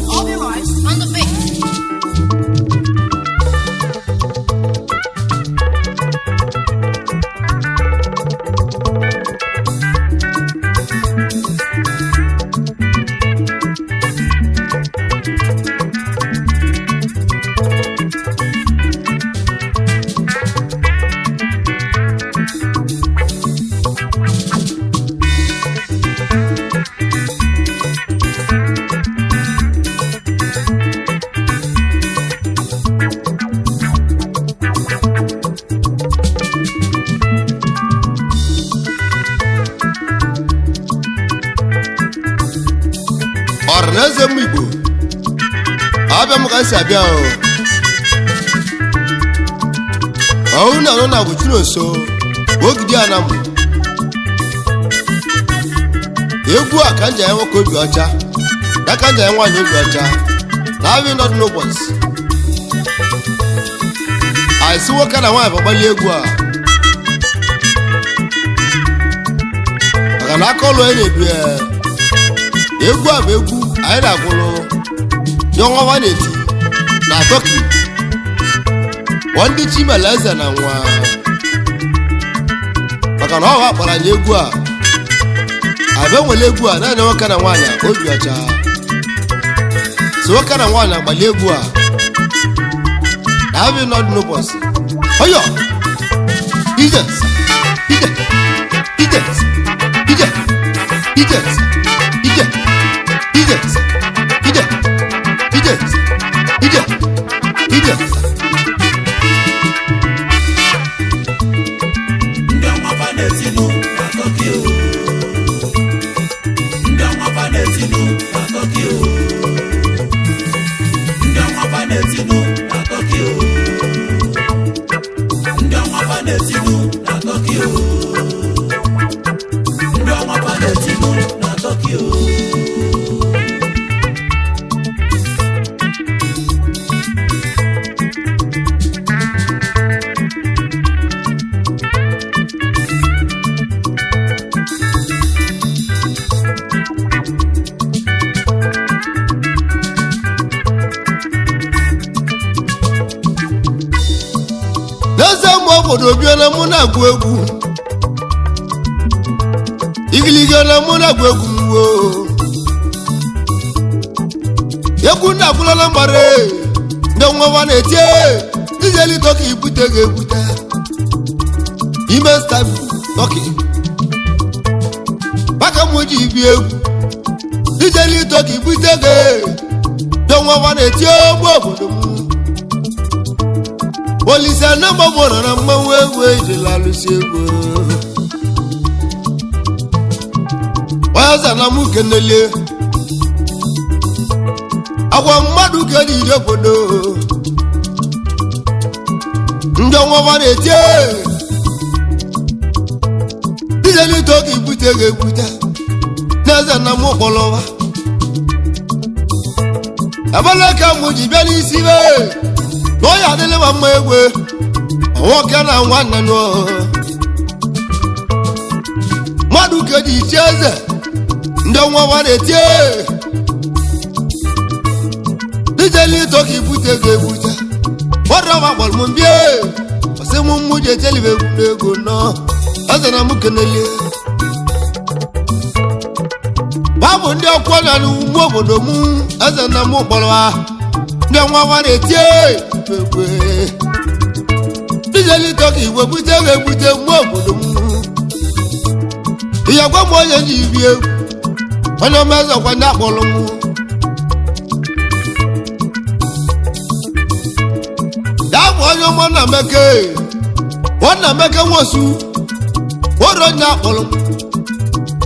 All your lives on the beat. Ọra na eze m Igbo, abịa m ka m si abịa o. Ọhụụ na anụ na bụ Chinonso ogidi anamụ. Egwu a ka m ji anya nwoke obi ọcha, ya ka m ji anya nwaanyị obi ọcha na abịa nọdụ n'ụbọchị anyị si nwoke na nwaanyị bụ gbalie egwu a, maka na aka ọlụ anyị na-edu ya. Egwu a bụ egwu anyị na-agwụlụ nye ọnwa na-eti na Tọki kpọọ ndị Chimele eze na nwa, maka na ọha kpara anyị egwu a. Abịa nwere egwu a naanị nwoke na nwaanyị obi ọcha, si nwoke na nwaanyị agbalie egwu a na abịa nọdụ n'ụbọchị ọyọ ije ije ije ije ije ije ije ije ije ije ije. Ndị ọnwa fa na-etinu na Tokyo. Ndị ọnwa fa na-etinu na Tokyo. Ndị ọnwa fa na-etinu na Tokyo. Ndị ọnwa fa na-etinu na Tokyo. Ndị ọnwa fa na-etinu na Tokyo. N'eze mgbe obodo bịa na mụ na-agụ egwu igiliga na mụ na-agụ egwu mwo egwu na-agwụlala mgbara ndị nwa na-eti ijeli tọki ibute ga-ebute ime stabi tọki maka mụ ji ibi egwu ijeli tọki ibute ga ndị nwa na-eti ogbu obodo m. Olise na mgbọrọ na mmanwụ egwu ejila alụsi egwu onye ọzọ na mụ kenelie agwa mmadụ kediri obodo ndị ọnwa na-eti ijelite oge ibute ga-ebute n'eze na mụ kpọrọwa ebele ka mụ ji bịa n'isi bee na ọya adịla ma mma egwe nwoke na nwanne nụ mmadụ keji ichi eze ndị nwa na-eti dijelito ka ibute ga-ebute ọrọba gbara m mbie ọsị m mụ ji echelibe egwu n'ego nọ eze na m kenelie babụ ndị ọkwọ na n'ugbo obodo m eze na m kpọrọ ha ndị nwa nwa na-eti egwe dijelito ka igwe bute ga-ebute mgbe obodo m ihe gwa m onye ji ibi egwu onye omezọkwa ndị akpọrọ m ya bụ onye ọma na meke nwanna meke nwosu nwere onye akpọrọ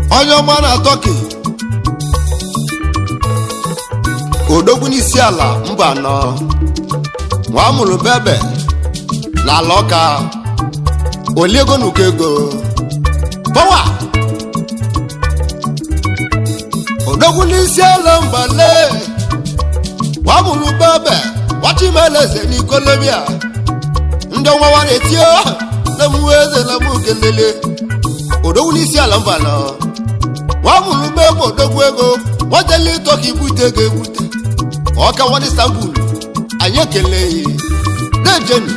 m onye ọma na Tọki odogwu n'isi ala mba anọ nwa amụrụ bebe n'ala ọka oliego na ụkọ ego pọwa odogwu n'isi ala mba le nwa amụrụ bebe nwachimeleze n'ikolobia ndị nwawa na-eti na mwe eze na mụ kelele. Odogwu n'isi ala mba nọ nwa mụrụ mgbe egwu odogwu ego nwatele ịtọ ka ibute ego ebute ọka nwa Istanbul anyị ekeleghị na-ejenu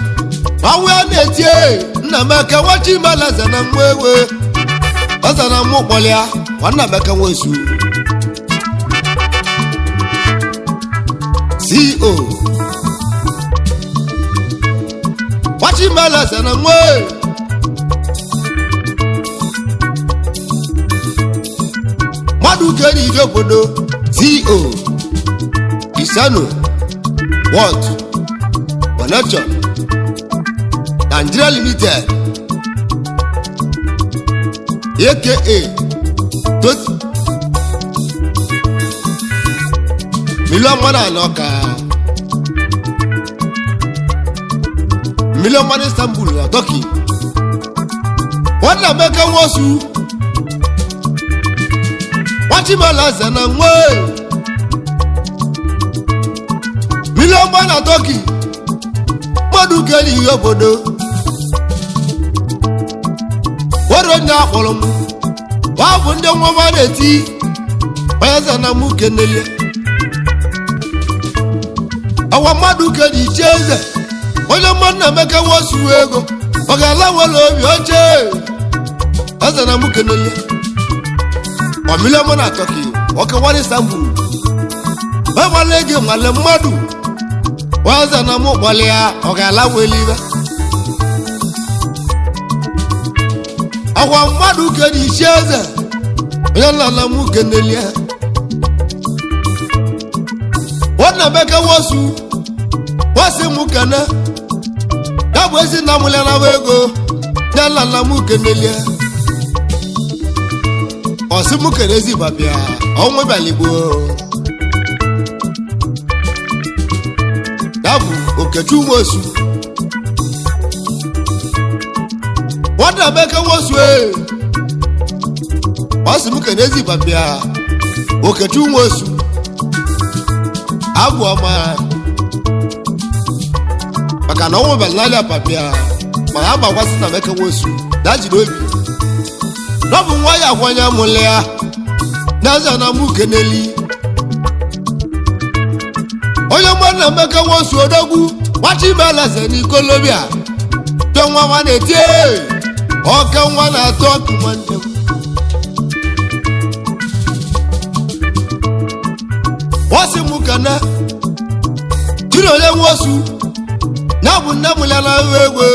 manwụ ya na-eti Nnameka nwa Chimalaeze na nwa ewe ọza na mụ kpọlịa nwa Nnameka Nwosu CEO nwa Chimalaeze na nwa mmadụ kere ije obodo CEO Isano World Connection Nigeria Limited aka Tot million mmadụ anọ ka million mmadụ Istanbul na Turkey. Nnameka Nwosu nwa Chimalaeze na nwe million mmadụ na Turkey mmadụ kere ihe obodo were onye akpọrọ m ọ bụ ndị nwa na-eti onye eze na mụ kenelie ọwa mmadụ kere iche eze onye mmadụ Nnameka Nwosu ego ọ ga-ala nwere obi oche eze na mụ kenelie ọmiliọma na Turkey ọkewara Istanbul enwale gị nwale mmadụ eze na mụ kpọlị ya ọ ga-ala nwere ibe ọkwa mmadụ kere ichi eze onye nna nna m kenelie Nnameka Nwosu nwasị m kene ya bụ ezi nna m lenaba ego nye nna nna m kenelie ọsị m kene ezi babịa ọnwụ bịaligbo ya bụ Okechukwu Nwosu Nnameka Nwosu ee ọ sị m kene ezi babịa Okechukwu Nwosu abụ ọma maka na ọnwụ bịara n'anya papịa mana a gbakwasị Nnameka Nwosu na jiri obi na ọ bụ nwa ya akwanye amụla ya n'eze na mụ keneli onye mgbe Nnameka Nwosu odogwu nwa Chimalaeze n'ikolobịa pịa nwa nwa na-eti ọka nwa na-atọ ọkụ nwanne m wọ́n mú kàná Chinonye Nwosu náà bụ nne m ya na egwe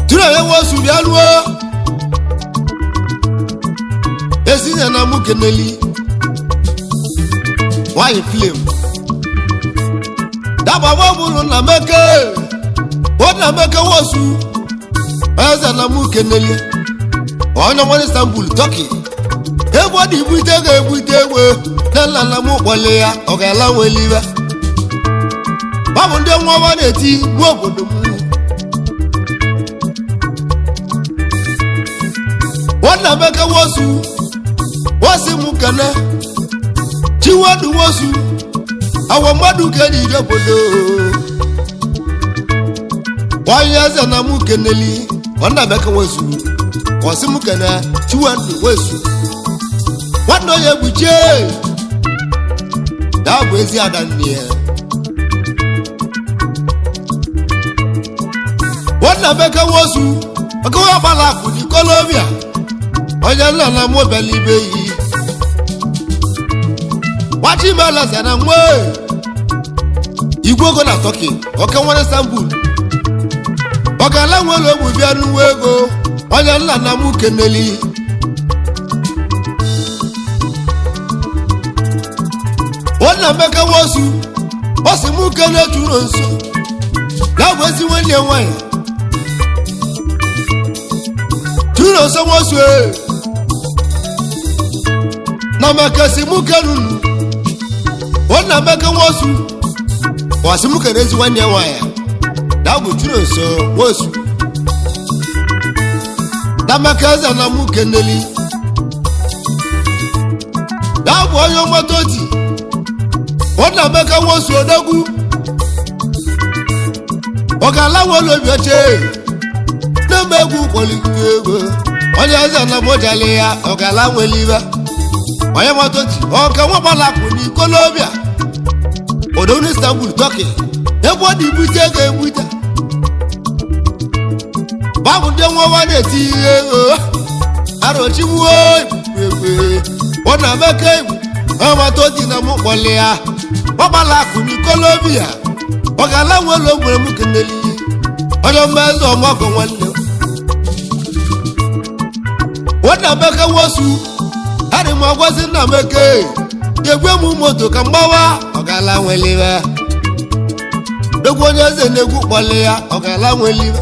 Chinonye Nwosu bịa ruo ezinye na mụ keneli nwanyị flim dababa bụrụ Nnameka Nnameka Nwosu eze na mụ keneli onye nwere Istanbul Turkey egwu ọ dị ibute ga-ebute egwe na nna nna m kpọle ya ọ ga-ala nwelibe ọ bụ ndị nwa ọma na-eti gbuo obodo m Nnameka Nwosu nwosi m kene Chiwedu Nwosu awa mmadụ kere ije obodo onye eze na mụ keneli Nnameka Nwosu ọsị m kene Chiwedu Nwosu nwanne onye gbuchie ya bụ ezi ada nne ya Nnameka Nwosu ọkọwa agbala akụ n'ikolobịa onye nna na mụ bịala ibe yi nwa Chimalaeze na nwe igwe ego na Turkey ọka nwere Istanbul ọgala nwere ogbu bịa n'uwe ego onye nna na mụ keneli Nnameka Nwosu ọ sị mụ kene tụrụ nso ya bụ ezi nwanne ya nwanyị tụrụ nso Nwosu ee na maka si mụ kenunu Nnameka Nwosu ọ sị mụ kene ezi nwanne ya nwanyị ya bụ tụrụ nso Nwosu na maka eze na mụ keneli ya bụ onye ọmata oti Nnameka Nwosu odogwu ọ ga-ala nwere obi oche na m egwu kpọliri ego onye eze na mojali ya ọgala nwere ibe onye matoti ọka nwagbala-akụ n'ikolobịa odo Istanbul Turkey egwu ọ dị ibute ego ebute babụ ndị nwa na-eti ihe ego arochiwuo egwu ọ na-emeka egwu ọmatoti na mụ kpọli ya nwagbala-akụ n'ikolobịa ọgala nwere ogwere m keneli onye mmezi ọmọgọ nwanne nwanna Emeka nwosu adị m agwazi nna Emeka egwe m moto ka mgbawa ọgala nweliwe egwu onye eze na-egwu kpọli ya ọgala nweliwe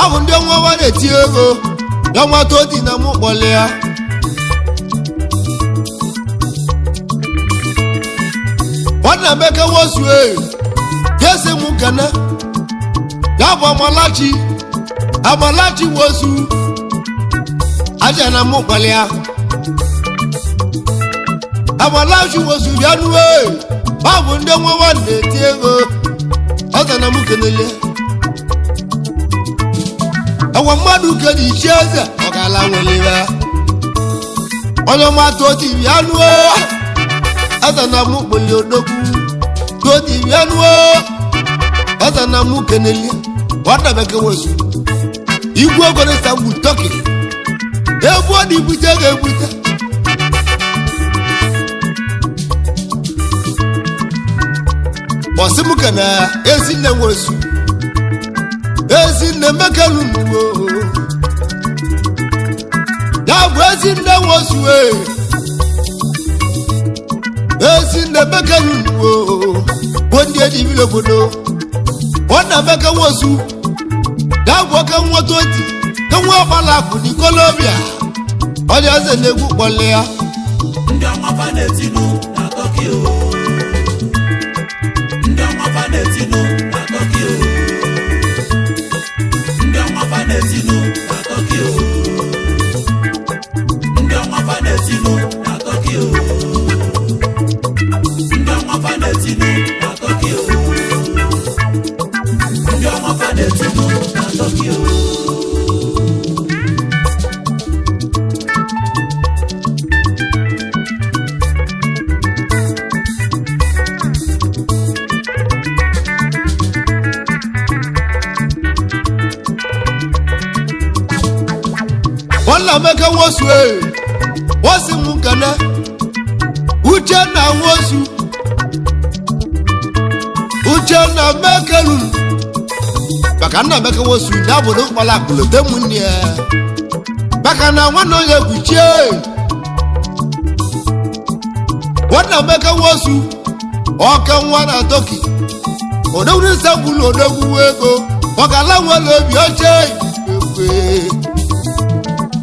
ọ bụ ndị nwa na-eti ego ọnwa todi na mụ kpọli ya nwanna Emeka nwosu e jesi m kene ya bụ amalachi amalachi nwosu aja na mụ kpali ya amalachi nwosu bịa nuwe ọ bụ ndị nwa nwanne eti ego ọza na mụ kenele ọgwa mmadụ kere ichi eze ọ ga-ala nwere onye ọma toti bịa nuwe ọza na mụ kpali odogwu toti bịa nuwe ọza na mụ kenele nwanna Emeka nwosu igwe ego na Istanbul Turkey egwu ọ na-ebute ga-ebute ọsị m ka na ezinne nwosu ezinne mekelu n'ugbo ya bụ ezinne nwosu ee ezinne mekelu n'ugbo bụ ndị ejibiri obodo nwanna Emeka nwosu ya bụ oke nweta oti ka nwa ọgbala-akụ n'ikolobịa onye eze na-egwu kpọli ya Ndị ọma fa na-etinu na Turkey o. Ndị ọma fa na-etinu na Turkey o. Ndị ọma fa na-etinu na Turkey o. Ndị ọma fa na-etinu na Turkey o. Ndị ọma fa na-etinu na Turkey o. Ndị ọma fa na-etinu na Turkey o. nwanna Emeka nwosu ee wosi m nkene Uchenna nwosu Uchenna mekelu maka nna Emeka nwosu ya bụ na ụkpala akpụlote m nne ya maka na nwanne onye gwuchie nwanna Emeka nwosu ọka nwa na Turkey odogwu Istanbul odogwu ego ọgala nwere obi ọcha ekwe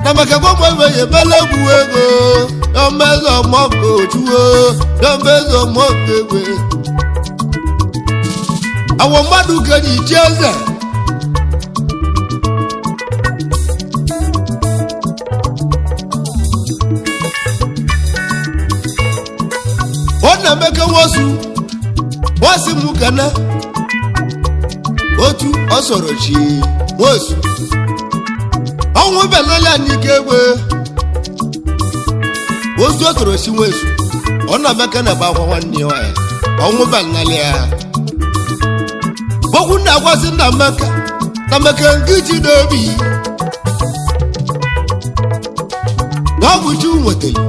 na maka gbogbo ebe ya ebele egwu ego yọmbezo mọkò ojuo yọmbezo mọkò egwe àwọn mmadụ kere ichi eze ọ na-emeke nwosu nwosi m kene otu ọ sọrọ chi nwosu ọnwụ belala n'ike egbe ozu o toro si nwezu ọ na-emeka na agba nwanne ya nwaanyị ọnwụ belala ya okwu na-agwazi nna Emeka na Emeka nke ji n'obi na ọ bụ chi nwetara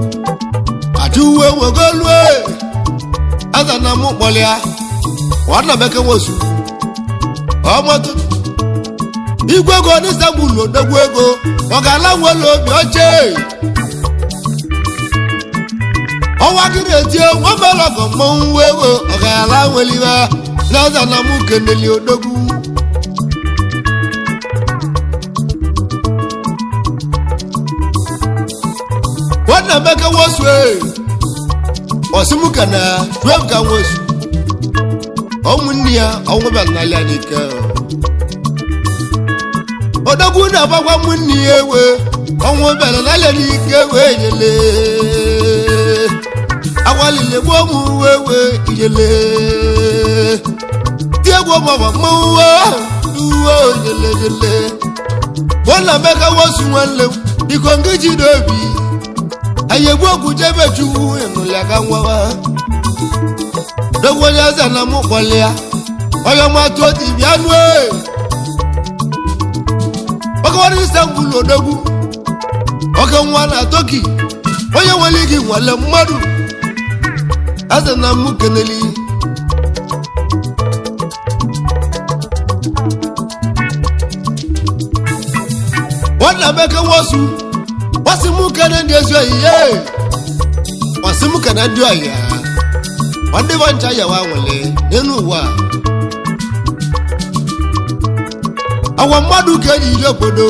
achụ uwe nwegolue aza na mụ kpọrọ ya ọ na Emeka nwezu ọmọtụ igwe ego n'Istanbul odogwu ego ọ ga-ala nwere obi ọcha ọnwa gị na-eti nwa melọgọ mmọnwụ ego ọ ga-ala nwere ibe n'ọza na mụ keneli odogwu nwanna Emeka nwosu ọsịmụ ka na ka nwosu ụmụnne ya ọnwụ bịara n'ala n'ike odogwu na-agbakwa ụmụnne ya ewe ọnwụ bịara n'ala n'ike wee yele agwalile gbuo m uwe wee yele tie egwu ọgbagba mmanwụ uwe uwe jelejele nwanna Emeka wosu nwanne m biko ngị jide obi anyị egbu okwu jebe chukwu ịnụlịa ka nwawa dogwu onye eze na mụ kpọlịa onye ọmatụ oti bịa nụ okewara Istanbul odogwu oke nwa na Toki onye nwere gị nwale mmadụ eze na mụ keneli nwanna Emeka wosu wasị mụ kene ndị ezi oyi ye wasị mụ kene ndị oyi ya ọdị bụ ncha yawa nwere n'elu ụwa agwa mmadụ ka eji iri obodo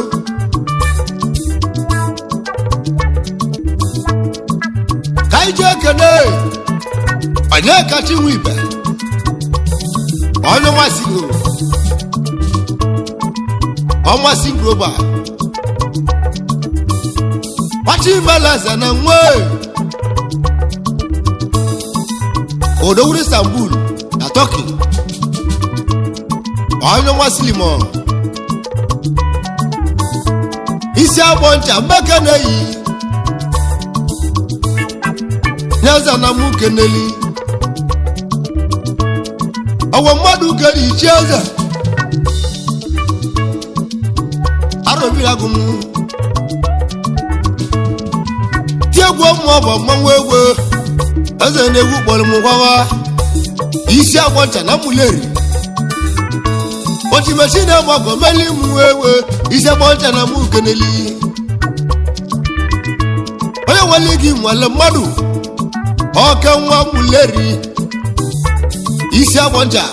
ka anyị jee kene onye kachi nwe ibe onye ọmasị ọmasị global Achibalaeze na nwe odowuru Istanbul na Turkey onye nwa silimo isi agbọ ncha mmeke na-eyi nyeze na mụ keneli ọwọ mmadụ kere ichi eze arụbiragụ m egwu mmụọ bụ mmanwụ egwu eze na-egwu kpọrọ m gwawa isi agwọ ncha na mmuleri ochimechi na-egbe ọgọ meli mụ ewe isi agwọ ncha na mụ keneli onye nwere gị nwale mmadụ ọke nwa mmuleri isi agwọ ncha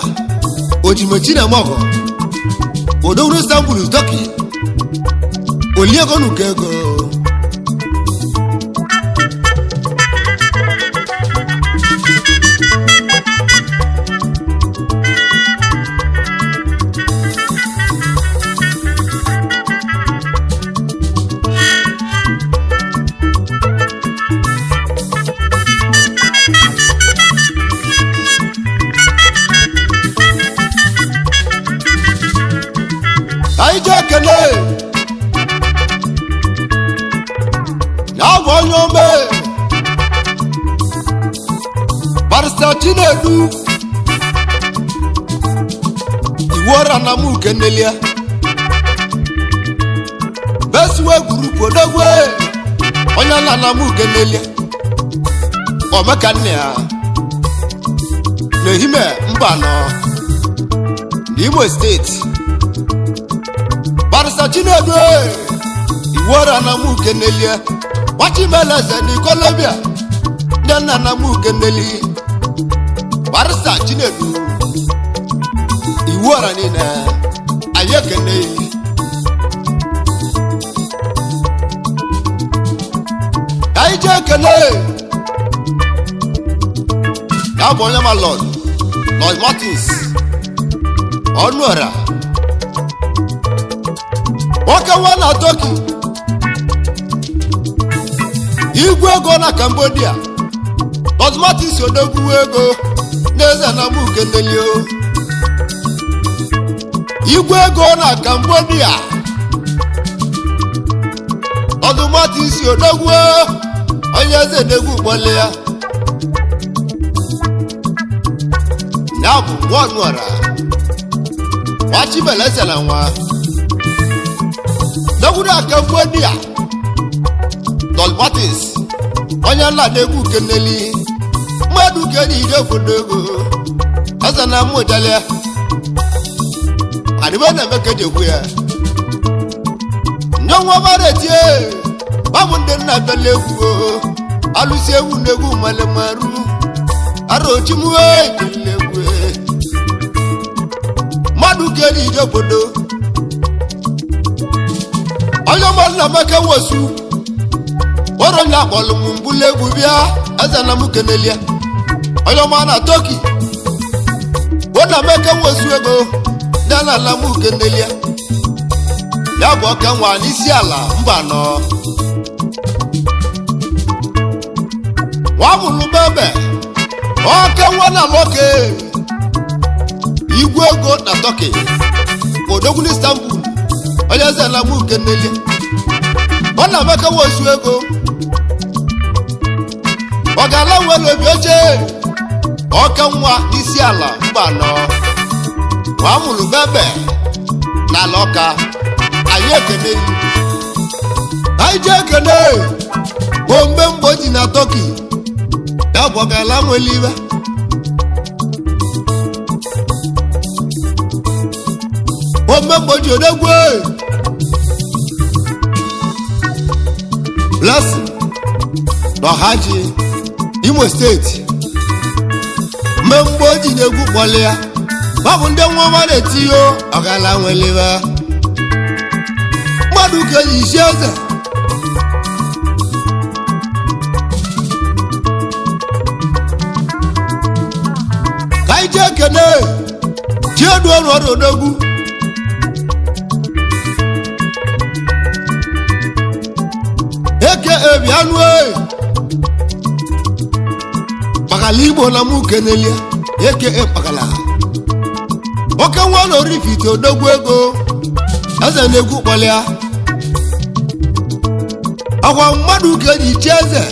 ochimechi na-eme ọgọ odowuru Istanbul Turkey oliego nuko ego. Anyị jee ekele ya bụ onye ome Barrister Chinedu iwu ọra na mụ kenelia besiwe gurupu odogwe onye na na mụ kenelia omeka nne ya n'ehime mba nọ n'Imo steeti. Barrister Chinedu iwu ọra na mụ kenelie nwachimeleze n'ikolobia ndị nna na mụ keneli. Barrister Chinedu iwu ọra niile anyị ekeneghị. Ka anyị jee ekele ya bụ onye ma Lord Lord Martins Ọnụọra nwoke nwa na Turkey igwe ego na Cambodia Lord Martins odogwu ego n'eze na mụ kenelio igwe ego na Cambodia Lord Martins odogwu onye eze na-egwu gbọle ya ya bụ nwa Ọnụọra nwa Chimeleze na nwa dogwuru Cambodia Lord Martins onye nna na-egwu keneli mmadụ kere ije obodo ego eze na mụjale adịbe na-eme ka eji ekwu ya nye nwa mara etie babụ ndị nna bịala egwu alụsi egwu na egwu malemaru arochimuwe egwu mmadụ kere ije obodo onye mmadụ na Emeka Nwosu ọrụ onye akpọlụ m mbụlụ egwu bịa eze na m kenelia onye ọma na Turkey ọ na Emeka Nwosu ego dị na ala m kenelia ya bụ ọka nwa n'isi ala mba anọ nwa mụrụ bebe ọka nwa na nwoke igwe ego na Turkey. Odogwu n'Istanbul, onye eze na mụ kenelie. Ọ na-emeka nwosu ego. Ọ ga-ala nwere obi oche. Ọka nwa isi ala mba anọ. Nwa amụrụ bebe n'ala ọka. Anyị ekene yi. Anyị ji ekene. Ombe mgbe o ji na Tọki. Ya bụ ọ ga-ala nwere iwe. Ombe mgbe o ji odegwu. Blessing n'Ọhaji, Imo Steeti. Mmemme o ji na-egwu kpọlị ya. Ọ bụ ndị nwa ọma na-etiyo ọgala nwelebe. Mmadụ ka eji isi eze. Ka anyị jee kene Chiedu ọrụ ọrụ odogwu. Eke ebianụ e. Kpakala Igbo na mụ kenelie eke kpakala. Oke nwa na Oraifite odogwu ego. Eze na-egwu kpọlịa. Ọkwa mmadụ ka eji chi eze.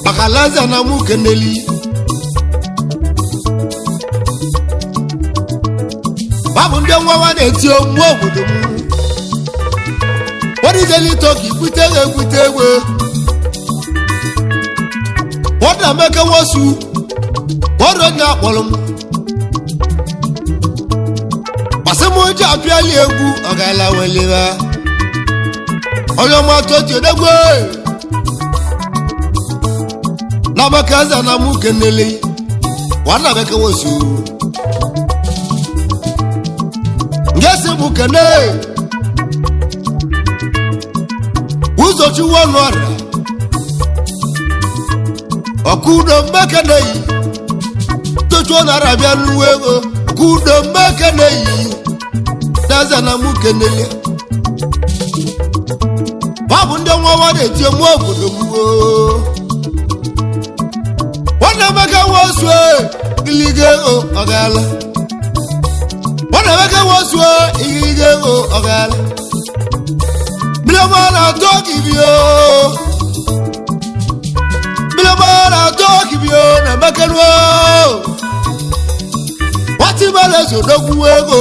Kpakala eze na mụ keneli. Babụ ndị nwa na-eti mmụọ obodo m. Wọ́n tọ́kì kwute ekwute egbe. Wọ́n na meke wosu. Wọ́n rọ̀ ní akpọ̀rọ̀ m. Pàṣẹ mú ojú àpíálí egwu ọ̀gá wẹ̀lẹ̀ wa. Onye ọmọ tó ti odegwe. Na meke eze na mụ kenele. Wọ́n na meke wosu. Ngesi mụ kene. Ụzọchukwu ọnụ ọrịa. Ọkụdo mmekeneyi. Tochuo nara bịa n'uwe ego. Ọkụdo mmekeneyi. N'eze na mụ kenelie. Ọ bụ ndị nwa nwa na-eti mụ obodo m oo. Nwanne Emeka nwosu giliga ego ọ gaala. Nwanne Emeka nwosu igiliga ego ọ gaala. Biloma na tọki bi o. Biloma na tọki bi o na mekenu o. Wọ́n ti bẹ̀rẹ̀ sọ̀dọ̀kú ego.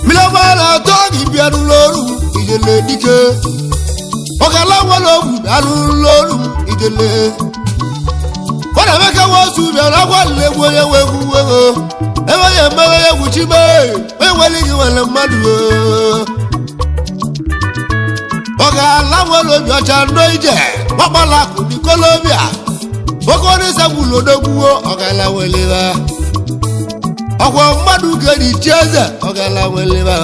Biloma na tọki bi ẹnu lóru ìdílé dike. Ọ̀gá láwọn ló wù ẹnu lóru ìdílé. Wọ́n dàbẹ́ kẹ́ wọ́n sùn bí ọ̀rọ̀ wọ́n lé wọ́n wọ́n wọ́n wọ́n. Ebe ya emewe ya egwu chibe. Onye nwere ike nwere mmadụ o. Ọ ga-ala nwere obi ọcha ndo ije gbakpala akụ n'ikolobịa oke onye odogwuo ọ ga-ala weleba. Ọkwa mmadụ ga-eji chi eze ọ ga-ala weleba.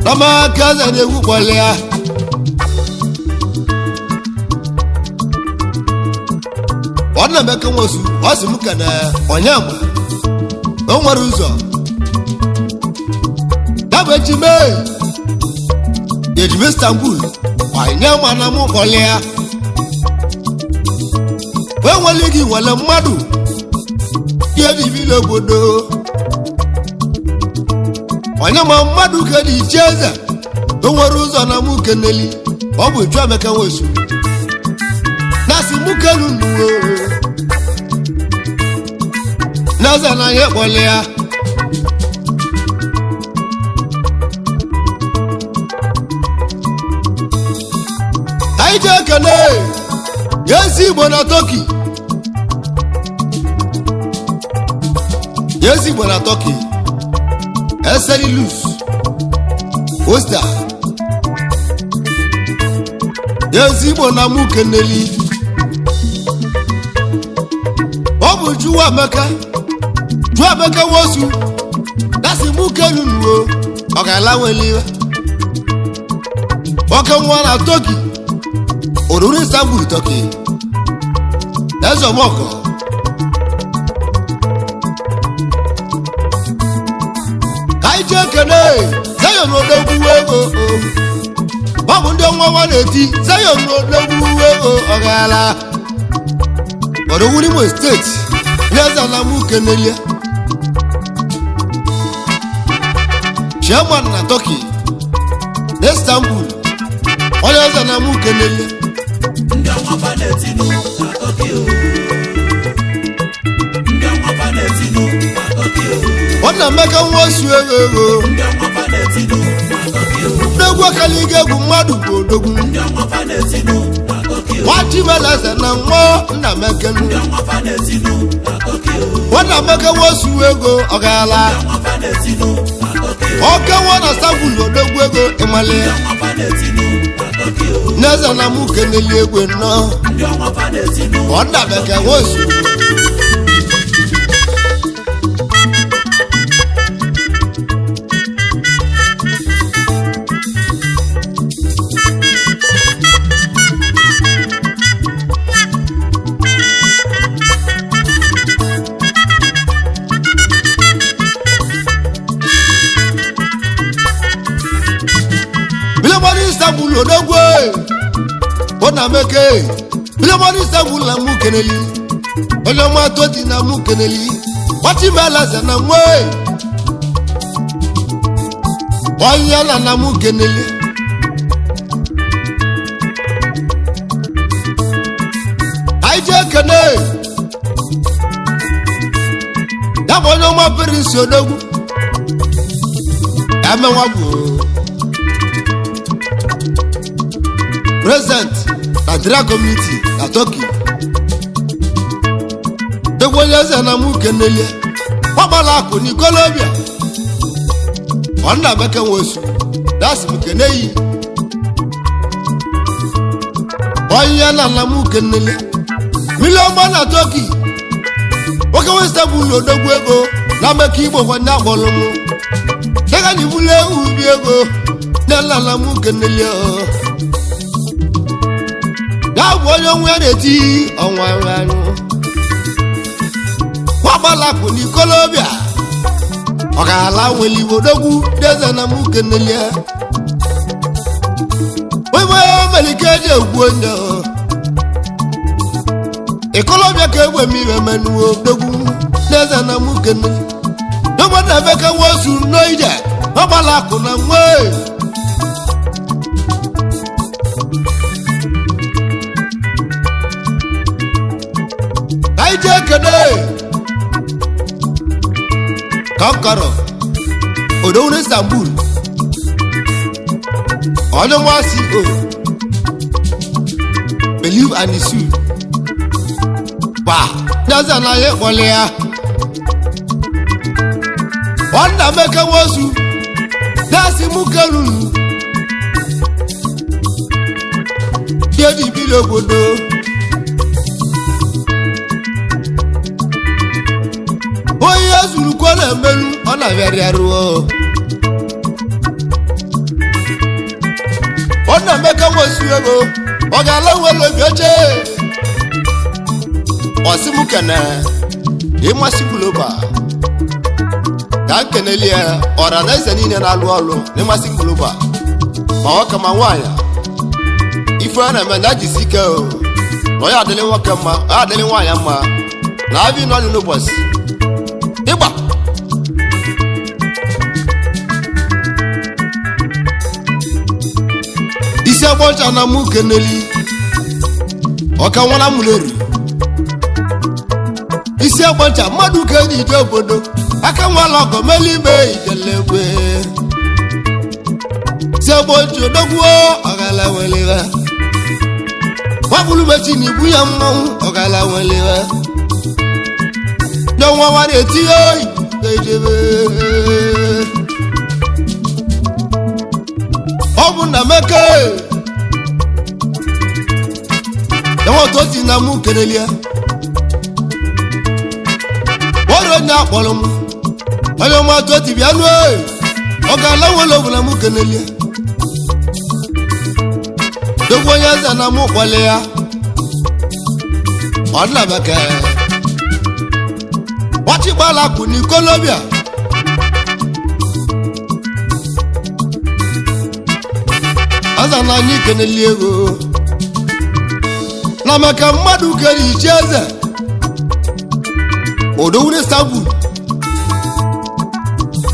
N'ọmaka eze na-egwu kpọlị ya. Ọ na-emeka nwosu ọ sị m kene onyema o nwere ụzọ. Ya bụ ejime ejime Istanbul onye ma na mụ kpọlị ya. O nwere gị nwere mmadụ ya ebibila obodo. Onye ma mmadụ ka dị iche eze o nwere ụzọ na mụ keneli. Ọ bụ Chukwuemeka Nwosu. Na-asị mụ kelu nnuwo. N'eze na anyị kpọlị ya. Anyị ji ekele ezi Igbo na Tọki. Ezi Igbo na Tọki. Eselilus Osta. Ezi Igbo na mụ keneli. Ọ bụ Chukwuemeka. Chukwuemeka Nwosu. Dasị mụ kelu nuwo. Ọ ga-ala weliwe. Oke nwa na Tọki. Oruru Istanbul Tọki. Eze Ọmọkọ. Ka anyị jee kene Zion odogwu ego. Ọ bụ ndị nwa nwa na-eti Zion odogwu ego ọ gaala. Odogwu Imo Steeti. Ndị eze na mụ kenelie. Chairman na Turkey na Istanbul, onye eze na mụ kenele. Ndị ọnwa na-etinu na Tokyo. Ndị ọnwa na-etinu na Tokyo. Ọ na-emeka nwa osu ego ego. Ndị ọnwa na-etinu na Tokyo. Odogwu akaliga egwu mmadụ bụ odogwu. Ndị ọnwa na-etinu na Tokyo. Nwa Chimeleze na nwa Nnamekenu. Ndị ọnwa na-etinu na Tokyo. Nwa Nnameke nwa osu ego ọgala. Ndị ọnwa na-etinu na Tokyo. Oke nwa na Istanbul, odogwu ego ịmale. Ndị ọnwa na-etinu na Tokyo. N'eze na mụ keneli egwe nnọọ. Ndị ọnwa na-etinu. Ọ Nnameke nwa osu. Bilemọdụ Istanbul, odogwu ọ na-emeke. Bilemọdụ Istanbul na mụ keneli. Onye ọma toti na mụ keneli. Nwachibeleze na nwe onye na mụ keneli. Anyị jee kene ya bụ onye ọma Prince odogwu emenwa bụ President Nigeria Community na Turkey. Egwu onye eze na mụ kenelie. Gbagbala akụ n'ikolobia. Ọ nna Emeka nwesu dasị m keneyi. Onye na mụ kenelie. Milion gba na Turkey. Nwoke Istanbul, odogwu ego na meka Igbo nwanne akpọrọ mụ. Dịka anyị bulu ewu ubi ego na nna mụ kenelie o. Ya bụ onye onwe ya na-eti ọnwa anyụ. Nwagbalakwụ n'ikolobịa ọ ga-ala nwere igbo odogwu deze na mụ kenelie. Onye melike eji egwu onye ikolobịa ka egbe m iwe menuo odogwu deze na mụ kenelie. Dogbo na emeka nwosu n'ije nwagbalakwụ na nwe. Anyị jee kene kọkọrọ odogwu n'Istanbul, onye nwa CO believe and sue gba n'eze na anyị kpọrọ ya. Nwanna Emeka nwosu na-asị mụ kelunu dị eji obodo. Onye zuru kwa na-emelu ọ na-abịarịaruo. Ọ na-emeka nwesu ego ọ ga-ala nwere obi oche. Ọsị m kene ịmasị global ka m kenelie ọra na eze niile na-alụ ọlụ n'ịmasị global, ma nwoke ma nwaanyị. Ife a na-eme na jisi ike o na onye adịlị nwoke mma, onye adịlị nwaanyị mma na abị nọ n'ụbọchị ịgba. Isi agbọcha na mụ keneli ọka nwara mụleri. Isi agbọcha mmadụ ka eji ije obodo aka nwala ọgọ melime ijelegwe. Isi agbọcha odogwuo ọgala weliwe. Nwabulumechi na ibu ya mmanwụ ọgala weliwe. N'ọnwa nwa na-etinye ejebe. Ọ bụ na meke enwe otu osi na mụ kenelie. Ọrụ onye akpọrọ m onye ọma otu otu bịa nụ ọ ga-ala nwere ọbụla mụ kenelie. Dogwu onye eze na mụ kwale ya. Ọ nna bekee wachịgbala akụ n'ikolobịa. Aza na anyị keneli ego na maka mmadụ kere ichi eze odowure Istanbul,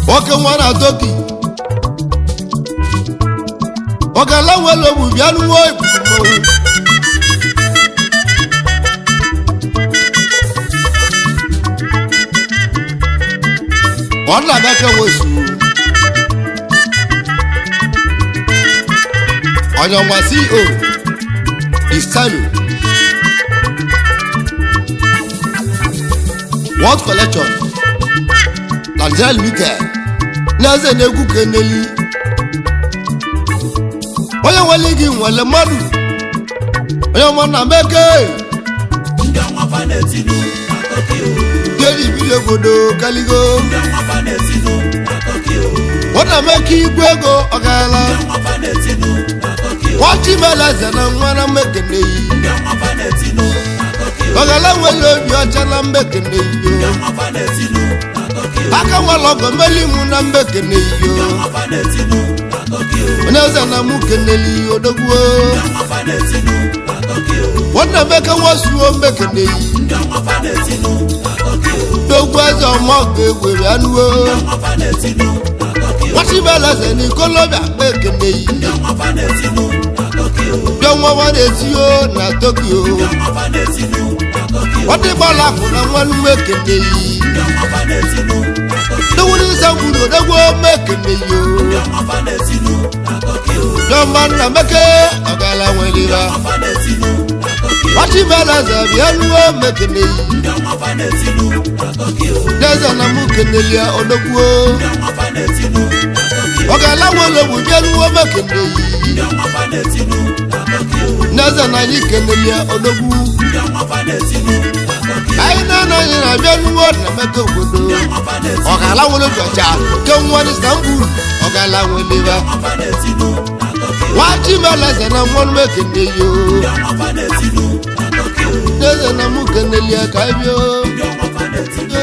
nwoke nwa na Turkey. Ọgala nwere ogbu bịa n'uwe mmanwụ. Ọ na-abịa nwezu onye ọnwa CEO Istanu World Collection Nigeria Limited n'eze na-egwu keneli. Onye nwere gị nwere mmadụ, onye ọma na meke. Ndị ọnwa fa na-etinu na Tokyo. Jeri ibili obodo kaligo. Ndị ọnwa fa na-etinu na Tokyo. Ọ na meke igwe ego ọgala. Ndị ọnwa fa na-etinu na Tokyo. Nwachibeleze na nwa na mmekeneyi. Ndị ọnwa fa na-etinu na Tokyo. Ọgala nwere obi ọcha na mmekeneyi. Ndị ọnwa fa na-etinu na Tokyo. Aka nwere ọgọ meli mụ na mmekeneyi. Ndị ọnwa fa na-etinu na Tokyo. Onye eze na mụ keneli odogwuo. Ndị ọnwa fa na-etinu na Tokyo. Nwanne meke nwasuo mmekeneyi. Ndị ọnwa fa na-etinu na Tokyo. Dogwu eze ọma ọgụ egwere anụwo. Ndị ọnwa fa na-etinu na Tokyo. Nwachibeleze na ikolobịa mmekeneyi. Ndị ọnwa fa na-etinu na Tokyo. Ndị ọnwa nwa na-etio na Tokyo. Ndị ọnwa fa na-etinu na Tokyo. Nwadị gbala akwụ na nwanne mmekeneyi. Ndị ọnwa fa na-etinu na Tokyo. Dowuru isa gwuru odogwu mmekeneyi. Ndị ọnwa fa na-etinu na Tokyo. Dọmba nna meke ọgala nwere Ndị ọnwa fa na-etinu na Tokyo. Nwachibeleze bịa nuo mmekeneyi. Ndị ọnwa fa na-etinu na Tokyo. Deze na mụ kenelia odogwuo. Ndị ọnwa fa na-etinu na Tokyo. Ọgala nwere ogbu bịa nuo mmekeneyi. Ndị ọnwa fa na-etinu na Tokyo. Deze na anyị kenelia odogwu. Ndị ọnwa fa na-etinu na Tokyo. Anyị na-anaghị na-abịa nuo na meke obodo. Ndị ọnwa fa na-etinu. Ọgala nwere obi ọcha ke nwa n'Istanbul ọgala nwere Ndị ọnwa fa na-etinu na Tokyo. Nwachibeleze na nwa mmekeneyi. Ndị ọnwa fa na-etinu na Tokyo. Deze na mụ kenelia ka anyị bịa. Ndị ọnwa fa na-etinu.